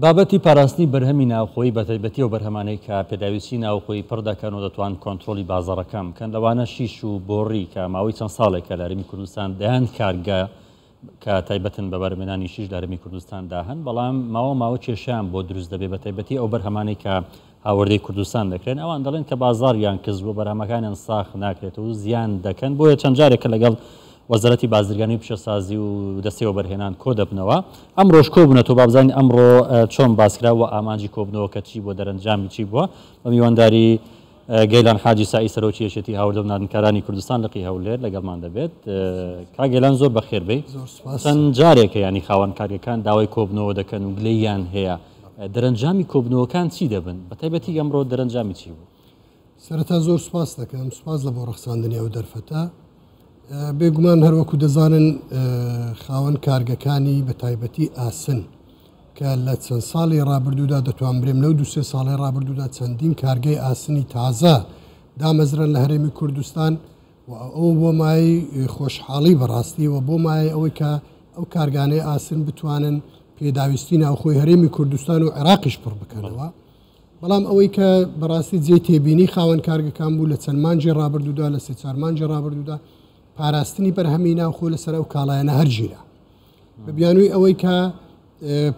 بابەتی پاراستنی بەرهەمی ناوخۆیی بەتایبەتی ئەو بەرهەمانەی کە پێداویستی ناوخۆیی پڕ دەکەن و دەتوان کۆنترۆڵی بازاڕەکان بکەن لەوانە شیش و بۆڕی کە ماوەی چەند ساڵێکە لە هەرێمی کوردستان دەیان کارگە کە تایبەتن بە بەرهەمێنانی شیش لە هەرێمی کوردستاندا هەن بەڵام ماوە ماوە کێشەیان بۆ دروست دەبێت بەتایبەتی ئەو بەرهەمانەی کە هاوردەی کوردستان دەکرێن ئەوان دەڵێن کە بازاڕیان کز بووە بەرهەمەکانیان ساخ ناکرێتەوە و زیان دەکەن بۆیە چەند جارێکە لەگەڵ وەزارەتی بازرگانی و پیشەسازی و دەستەی وەبەرهێنان کۆدەبنەوە ئەمڕۆش کۆبوونەتەوە با بزانین ئەمڕۆ چۆن باسکرا و ئامانجی کۆبوونەوەکە چی بووە دەرەنجامی چی بووە بە میوانداری گەیلان حاجی سائی سەرۆکی یەکێتی هاوردە و ناردنکارانی کوردستان لقی هەولێر لەگەڵمان دەبێت کاک گەیلان زۆر بەخێر بێی چەند جارێکە ینی خاوەن کارگەکان داوای کۆبنەوە دەکەن و گلەییان هەیە دەرەنجامی کۆبنەوەکان چی دەبن بەتایبەتی ئەمڕۆ دەرەنجامی چی بوو؟ سەرەتا زۆر سوپاس دەکەم سوپاس لە بۆ ڕەخساندنی ئەو دەرفەتە بێگومان هەروەکو دەزانن خاوەن کارگەکانی بە تایبەتی ئاسن کە لە چەند ساڵی ڕابردوودا دەتوانبرێم لەو دوو سێ ساڵی ڕابردوودا چەندین کارگەی ئاسنی تازە دامەزران لە هەرێمی کوردستان و ئەوە بۆ مایەی خۆشحاڵی بەڕاستی و بۆ مایەی ئەوەی کە ئەو کارگانەی ئاسن بتوانن پێداویستی ناوخۆی هەرێمی کوردستان و عێراقیش پڕ بکەنەوە. بەڵام ئەوەی کە بەڕاستی جێی تێبینی خاوەن کارگەکان بوو لە چەند مانگی ڕابردوودا لە سێ چوار مانگی ڕابردوودا پاراستنی بەرهەمی ناوخۆ لەسەر ئەو کاڵایانە هەرگیرا بە بیانووی ئەوەی کە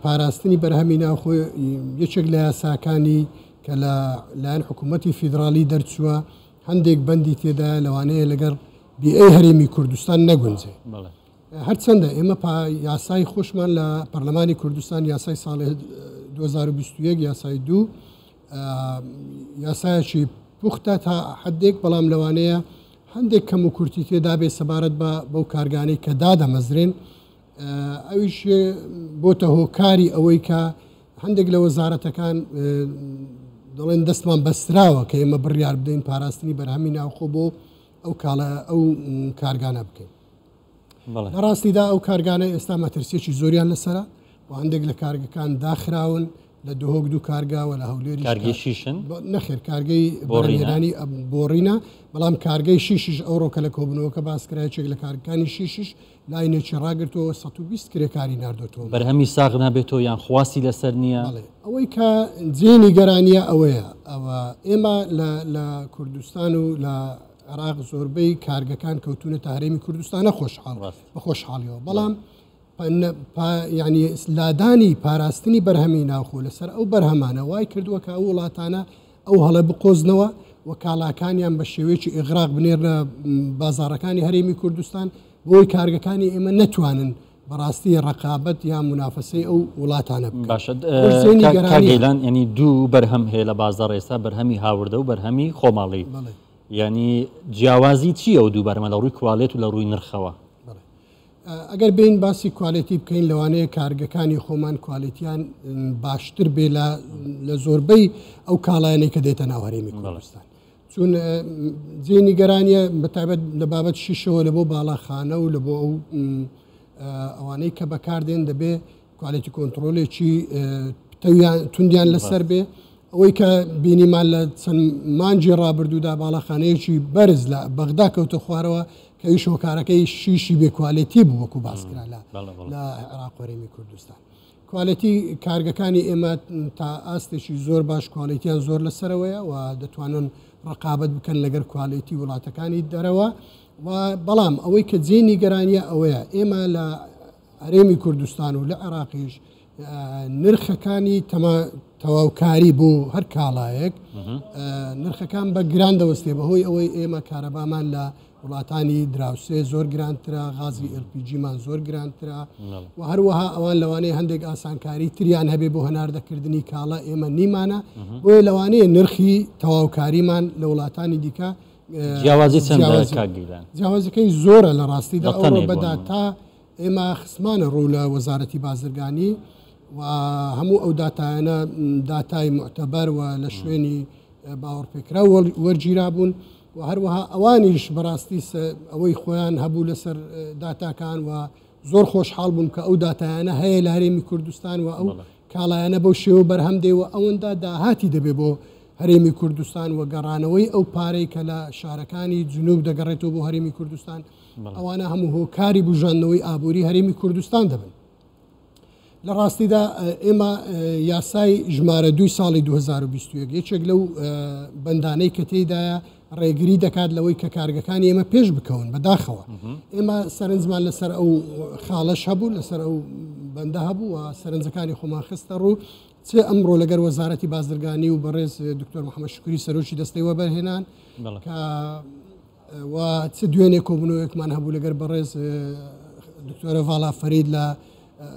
پاراستنی بەرهەمی ناوخۆ یەکێک لە یاساکانی کە لە لایەن حکوومەتی فیدراڵی دەرچووە هەندێک بەندی تێدایە لەوانەیە لەگەڵ بیئەی هەرێمی کوردستان نەگونجێ. هەرچەندە ئێمە یاسای خۆشمان لە پەرلەمانی کوردستان یاسای ساڵی 2021 یاسای دوو یاسایەکی پوختە تا حدێک بەڵام لەوانەیە هەندێک کەم و کورتی تێدا بێ سەبارەت بە بەو کارگانەی کە دادەمەزرێن ئەویش بۆتە هۆکاری ئەوەی کە هەندێک لە وەزارەتەکان دەڵێن دەستمان بەستراوە کە ئێمە بڕیار بدەین پاراستنی بەرهەمی ناوخۆ بۆ ئەو کاڵە ئەو کارگانە بکەین. لە ڕاستیدا ئەو کارگانە ئێستا مەترسیەکی زۆریان لەسرە و هەندێک لە کارگەکان داخراون لە دهۆک دوو کارگا و لە هەولێری کارگەی شیشن نەخێر کارگەی بۆڕینانی بۆڕینە بەڵام کارگەی شیشیش ئەوڕۆکە لە کۆبنەوەکە باسکرا یەکێک لە کارگەکانی شیشیش لاینێکی ڕاگرتەوە 120 کرێکاری ناردۆتەوە. بەرهەمی ساغ نابێتەوە یان خواستی لەسەر نییە؟ بەڵێ ئەوەی کە جێی نیگەرانییە ئەوەیە ئەوە ئێمە لە لە کوردستان و لە عێراق زۆربەی کارگەکان کەوتوونەتە هەرێمی کوردستانە خۆشحاڵ بە خۆشحاڵیەوە بەڵام یعنی لادانی پاراستنی بەرهەمی ناوخۆ لەسەر ئەو بەرهەمانە وای کردووە کە ئەو وڵاتانە ئەو هەڵە بقۆزنەوە و کاڵاکانیان بە شێوەیەکی ئیغراق بنێرنە بازاڕەکانی هەرێمی کوردستان بۆی کارگەکانی ئێمە نەتوانن بەڕاستی ڕەقابەت یا مونافەسەی ئەو وڵاتانە بکەن. باشە کاک گەیلان یانی دوو بەرهەم هەیە لە بازاڕ ئێستا بەرهەمی هاوردە و بەرهەمی خۆماڵی یانی جیاوازی چییە ئەو دوو بەرهەمە لە ڕووی کوالێت و لە ڕووی نرخەوە؟ ئەگەر بێین باسی کوالێتی بکەین لەوانەیە کارگەکانی خۆمان کوالێتیان باشتر بێ لە زۆربەی ئەو کاڵایانەی کە دێتە ناو هەرێمی کوردستان چون جێی نیگەرانیە بەتایبەت لە بابەت شیشەوە لە بۆ باڵاخانە و لە بۆ ئەو ئەوانەی کە بەکاردێن دەبێ کوالێتی کۆنتترۆلێکی پتەویان توندیان لەسەر بێ ئەوەی کە بینیمان لە چەند مانگی ڕابردوودا باڵاخانەیەکی بەرز لە بەغدا کەوتە خوارەوە کە ئەویش هۆکارەکەی شیشی بێ کوالێتی بوو وەکو باسکرا لە لە عێراق و هەرێمی کوردستان. کوالێتی کارگەکانی ئێمە تا ئاستێکی زۆر باش کوالێتیان زۆر لەسەرەوەیە و دەتوانن ڕقابەت بکەن لەگەر کوالێتی وڵاتەکانی دەرەوە و بەڵام ئەوەی کە جێی نیگەرانیە ئەوەیە ئێمە لە هەرێمی کوردستان و لە عێراقیش نرخەکانی تەواوکاری بۆ هەر کاڵایەک نرخەکان بە گران دەوەستێ بەهۆی ئەوەی ئێمە کارەبامان لە وڵاتانی دراوسێ زۆر گرانترە غازی LPG مان زۆر گرانترە و هەروەها ئەوان لەوانەیە هەندێک ئاسانکاری تریان هەبێ بۆ هەناردەکردنی کاڵا ئێمە نیمانە بۆیە لەوانەیە نرخی تەواوکاریمان لە وڵاتانی دیکە جیاوازی چەندە کاک گیلان؟ جیاوازەکەی زۆرە لە ڕاستیدا ئەوڕۆ بە داتا ئێمە خستمانە ڕوو لە وەزارەتی بازرگانی و هەموو ئەو داتایانە داتای معتەبەر و لە شوێنی باوەڕپێکراو وەرگیرابوون و هەروەها ئەوانیش بەڕاستی ئەوەی خۆیان هەبوو لەسەر داتاکان و زۆر خۆشحاڵ بووم کە ئەو داتایانە هەیە لە هەرێمی کوردستان و ئەو کاڵایانە بەو شێوە بەرهەم دێ و ئەوەندە داهاتی دەبێ بۆ هەرێمی کوردستان و گەڕانەوەی ئەو پارەی کە لە شارەکانی جنوب دەگەڕێتەوە بۆ هەرێمی کوردستان ئەوانە هەموو هۆکاری بژاندنەوەی ئابووری هەرێمی کوردستان دەبن. لە ڕاستیدا ئێمە یاسای ژمارە دووی ساڵی 2021 یەکێک لەو بەندانەی کە تێیدایە ڕێگری دەکات لەوەی کە کارگەکانی ئێمە پێش بکەون. بەداخەوە ئێمە سەرنجمان لەسەر ئەو خاڵەش هەبوو، لەسەر ئەو بەندە هەبوو و سەرنجەکانی خۆمان خستە ڕوو. چ ئەمڕۆ لەگەر وەزارەتی بازرگانی و بەڕێز دکتۆر محەممەد شکری سەرۆکی دەستەی وەبەرهێنان کە و چ دوێنێ کۆبوونەوەیەکمان هەبوو لەگەر بەڕێز دکتۆرە ڤاڵا فەرید لە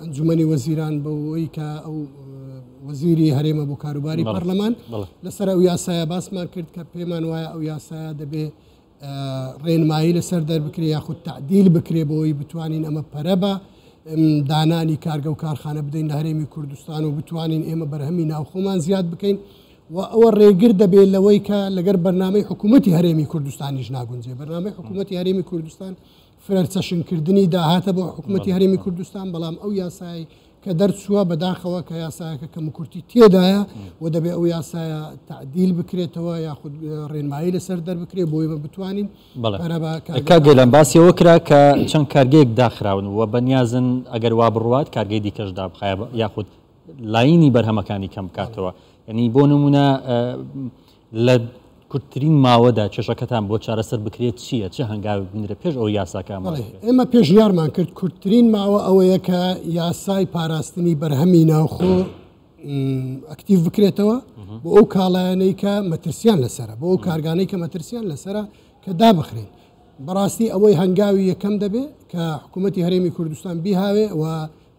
ئەنجومەنی وەزیران بەوەی کە ئەو وەزیری هەرێمە بۆ کاروباری پەرلەمان، لەسەر ئەو یاسایە باسمان کرد کە پێمان وایە ئەو یاسایە دەبێ ڕێنمایی لەسەر دەربکرێ یاخود تعدیل بکرێ بۆی بتوانین ئەمە پەرە بە دانانی کارگە و کارخانە بدەین لە هەرێمی کوردستان و بتوانین ئێمە بەرهەمی ناوخۆمان زیاد بکەین و ئەوە ڕێگر دەبێت لەوەی کە لەگەر بەرنامەی حکوومەتی هەرێمی کوردستانیش ناگونجێ. بەرنامەی حکوومەتی هەرێمی کوردستان فرەچەشنکردنی داهاتە بۆ حکوومەتی هەرێمی کوردستان، بەڵام ئەو یاسای کە دەرچووە بەداخەوە کە یاسایەکە کەموکورتی تێدایە و دەبێ ئەو یاسایە تعدیل بکرێتەوە یاخود ڕێنمایی لەسەر دەربکرێت بۆ ئێمە بتوانین پەرە بە کارگە کاک گەیلان باسی ئەوە کرا کە چەند کارگەیەک داخراون و بەنیازن ئەگەر وا بڕوات کارگەی دیکەش دابخایە یاخود لاینی بەرهەمەکانی کەم بکاتەوە. یعنی بۆ نمونە لە کورتترین ماوەدا کێشەکەتان بۆ چارەسەر بکرێت چییە؟ چه هەنگاوێک بنرێت پێش ئەو یاساکە ئامادە بکرێت؟ ئێمە پێشنیارمان کرد کورتترین ماوە ئەوەیە کە یاسای پاراستنی بەرهەمی ناوخۆ ئەکتیڤ بکرێتەوە بۆ ئەو کاڵایانەی کە مەترسیان لەسەرە، بۆ ئەو کارگانەی کە مەترسیان لەسەرە کە دابخرێن. بەڕاستی ئەوەی هەنگاوی یەکەم دەبێت کە حکوومەتی هەرێمی کوردستان بیهاوێ و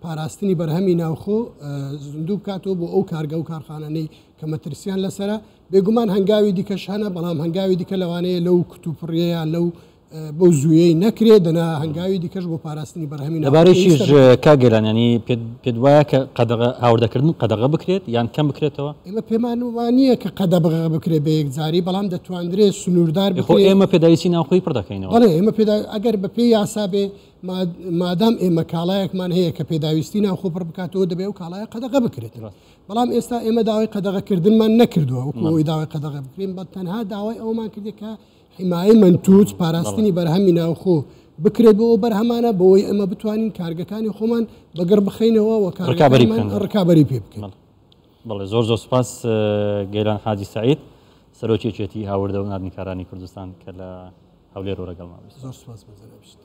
پاراستنی بەرهەمی ناوخۆ زیندوو بکاتەوە بۆ ئەو کارگە و کارخانانەی کە مەترسیان لەسەرە. بێگومان هەنگاوی دیکەش هەنە، بەڵام هەنگاوی دیکە لەوانەیە لەو کتوپڕیەیە لەو بەو زوویەی نەکرێ، دەنا هەنگاوی دیکەش بۆ پاراستنی بەرهەمی ناوخۆ لەبارەیشیش پێویستە. کاک گەیلان، یانی پێت وایە کە قەدەغە هاوردەکردن قەدەغە بکرێت یان کەم بکرێتەوە؟ ئێمە پێمان وا نییە کە قەدەغە بکرێت بە یەکجاری، بەڵام دەتواندرێت سنووردار خۆ بکرێت. ئێمە پێداویستی ناوخۆیی پڕ دەکەینەوە. بەڵێ، ئێمە پێدا ئەگەر بەپێی یاسا بێ، مادام ئێمە کاڵایەکمان هەیە کە پێداویستی ناوخۆ پڕ بکاتەوە، دەبێ ئەو کاڵایە قەدەغە بکرێت. بەڵام ئێستا ئێمە داوای قەدەغەکردنمان نەکردووە وەکو ئەوەی داوای قەدەغە بکرێن، بە تەنها داوای ئەومان کردێت کە حیمایەی مەنتوج، پاراستنی بەرهەمی ناوخۆ بکرێت بۆ ئەو بەرهەمانە، بۆ ئەوەی ئێمە بتوانین کارگەکانی خۆمان بەگەڕ بخەینەوە و کارگەکانمان ڕکابەری پێ بکەین. بەڵێ، زۆر زۆر سوپاس گەیلان حاجی سەعید، سەرۆکی یەکێتی هاوردە و ناردنکارانی کوردستان کە لە هەولێر و لەگەڵمان بوو. زۆر سوپاس بۆ جەنابیشت.